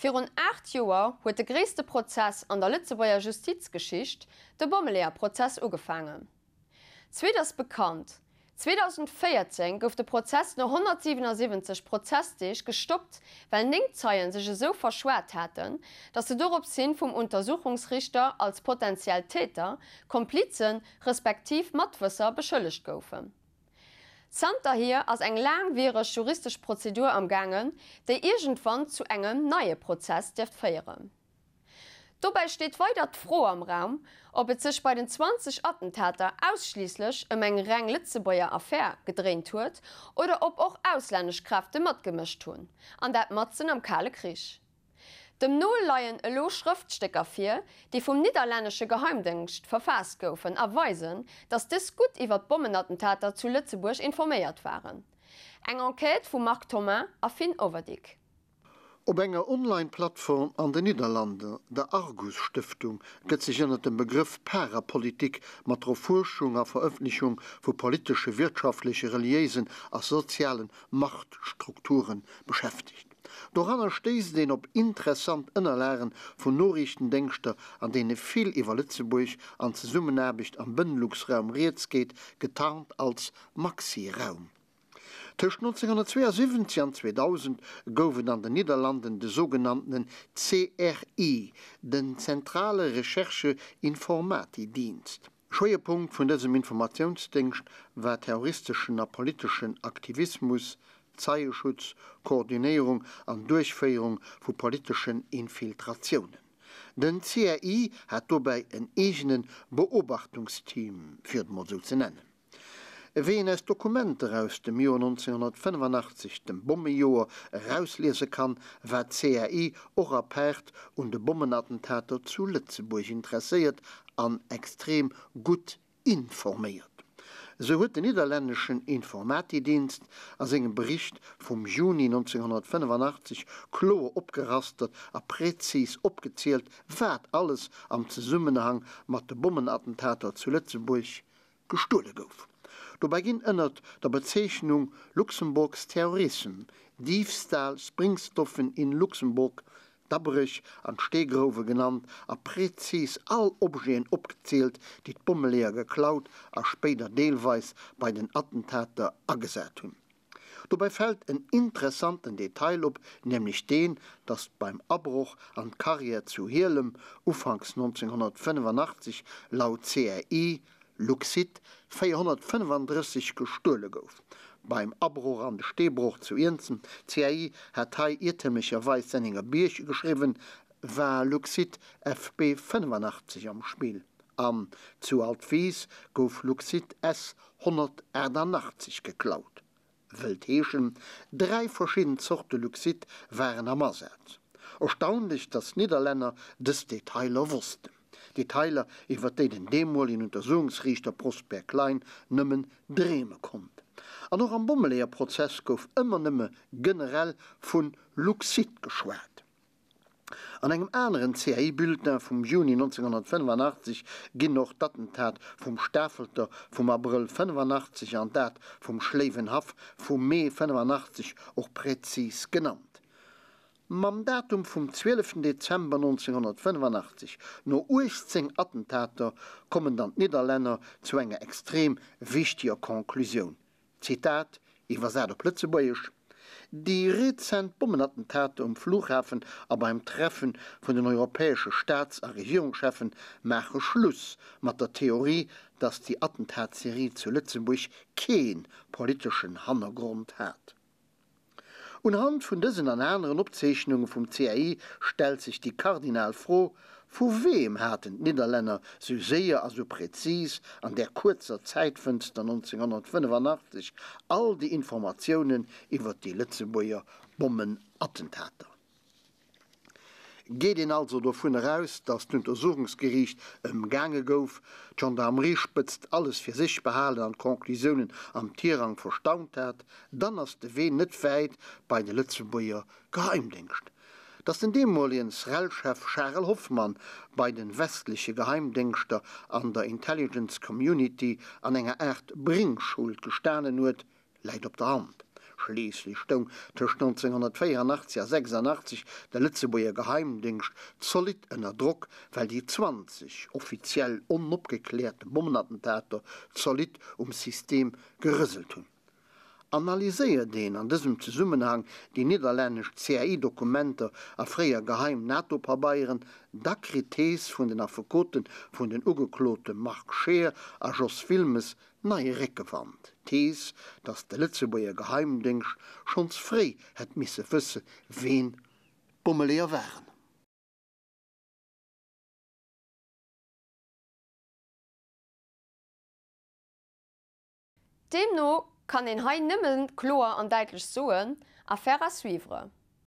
Virun 8 Joer huet de gréisste Prozess an der Lëtzebuerger Justizgeschicht, de Bommeleeër-Prozess ugefaangen. D'Suite ass bekannt, 2014 gouf de Prozess no 177 Prozessdeeg gestoppt, well 9 Zeien sech esou verschwat haten, datt se dorops hin vum Untersuchungsrichter als potentiell Täter, Komplizen respektiv Matwësser beschëllegt goufen. Zanterhier ass eng laangwiereg juristesch Prozedur am gaangen, déi iergendwann zu engem neie Prozess dierft féieren. Dobäi steet weider d'Fro am Raum, ob et sech bei den 20 Attentater ausschliisslech ëm eng reng Lëtzebuerger Affär gedréint huet oder ob och auslännesch Kräfte matgemëscht hunn, an dat matzen am Kale Krich. Dem Nol leien elo Schrëftstécker vir, déi vum nidderlännesche Geheimdëngscht verfaasst goufen a weisen, datt dës gutt iwwer d'Bommenattentater zu Lëtzebuerg informéiert waren. Eng Enquête vum Marc Thomin a Finn Overdiek. Op enger Online-Plattform an den Nidderlande, der Argus-Stëftung, gëtt sech ënner dem Begrëff Parapolitik mat der Erfuerschung a Verëffentlechung vu politesche, wirtschaftleche, reliéisen a sozialen Machtstrukture beschäftegt. Doranner stéisst een op interessant Ënnerlagen vun Noriichtendéngschter, an deene vill iwwer Lëtzebuerg an d'Zesummenaarbecht am Benelux-Raum rieds geet, getarnt als Maxi-Raum. Tëscht 1972 an 2000 gouf et an den Nidderlanden de sougenanntenen CRI, den Zentrale Recherche Informatiedienst. Schwéierpunkt vun dësem Informatiounsdéngscht war terroristeschen a politeschen Aktivismus, Zeieschutz, Koordinéierung an Duerchféierung vu politeschen Infiltratiounen. Den CRI hat dobäi en eegene Beobachtungsteam, fir et mol sou ze nennen. Wéi een aus Dokumenter aus dem Joer 1985, dem Bommejoer, erausliese kann, war d'CRI och apaart un de Bommenattentater zu Lëtzebuerg interesséiert an extrem gutt informéiert. Esou huet den nidderlänneschen Informatiedienst a sengem Bericht vum Juni 1985 kloer opgerastert a präzis opgezielt, wat alles am Zesummenhang mat de Bommenattentater zu Lëtzebuerg gestuele gouf. Dobäi ginn ënnert der Bezeechnung Luxemburgs Terrorism, Diefstahl, Springstoffen in Luxemburg d'Abréch an d'Steegrouwe genannt a prezis all Objeten opgezielt, déi d'Bommeleeër geklaut a spéider deelweis bei den Attentater agesat hunn. Dobäi fält en interessanten Detail op, nämlech deen, datt beim Abroch an d'Carrière zu Hielem ufanks 1985 laut CRI Luxit 435 gestuele gouf. Beim Abroch an de Steebroch zu Iernzen, d'CRI hat hei iertemlecherweis Senningerbierg geschriwwen, war Luxit FB 85 am Spill. An zu Altwis gouf Luxit S 188 geklaut. Wëllt heeschen, 3 verschidden Zorte Luxit waren am Asaz. Erstaunlech, dass d'Nidderlänner dës Detailer wossten. Detailer, iwwer déi den deemolegen Untersuchungsriichter Prosper Klein nëmmen dreeme konnt. An och am Bommeleeër-Prozess gouf ëmmer nëmme generell vu Luxit geschwat. An engem aneren CRI-Bulletin vum Juni 1985 ginn och d'Attentat vum Stafelter vum Abrëll 85 an dat vum Schléiwenhaff vum Mee 85 och präzis genannt. Mam Datum vum 12 Dezember 1985, no 18 Attentater, kommen dann d'Nidderlänner zu enger extrem wichteger Conclusioun, Zitat, iwwersat op Lëtzebuergesch, Déi rezent Bommenattentater um Flughafen a beim Treffe vun den europäesche Staats a Regierungscheffe maache Schluss mat der Theorie, datt déi Attentatserie zu Lëtzebuerg kee politeschen Hannergrond hat. Unhand vun dësen an aneren Opzeechnunge vum CAI stellt sech déi kardinal Fro, Vu weem haten d'Nidderlänner sou séier a sou präzis an där kuerzer Zäitfënster 1985 all déi Informatiounen iwwer déi Lëtzebuerger Bommenattentater? Geet een also dovun eraus, datt d'Untersuchungsgeriicht ëmgaange gouf, d'Gendarmerie-Spëtzt alles fir sech behalen an d'Conclusiounen am Tirang verstaunt hat, dann ass de Wee net wäit bei de Lëtzebuerger Geheimdéngscht. Datt den deemolegen SREL-Chef Charel Hoffmann bei de westleche Geheimdéngschter an der Intelligence Community an enger Aart Bringschuld gestanen huet, läit op der Hand. Schliisslech stoung tëscht 1984 a 86 de Lëtzebuerger Geheimdéngscht zolidd ënner Drock, well déi 20 offiziell onopgekläerte Bommenattentater zolidd um System gerëselt hunn. Analyséiert een an dësem Zesummenhang déi nidderlännesch CIA-Dokumenter a fréier geheim NATO-Pabeieren, da kritt d'Thees vun den Affekote vun den Ugeklote Marc Scheer a Jos Wilmes neie Réckewand. D'Thees, datt de Lëtzebuerger Geheimdéngscht schonns fréi hätt misse wësse ween d'Bommeleeër waren. Deemno kann een hei nëmmen kloer an däitlech soen, Affaire à suivre.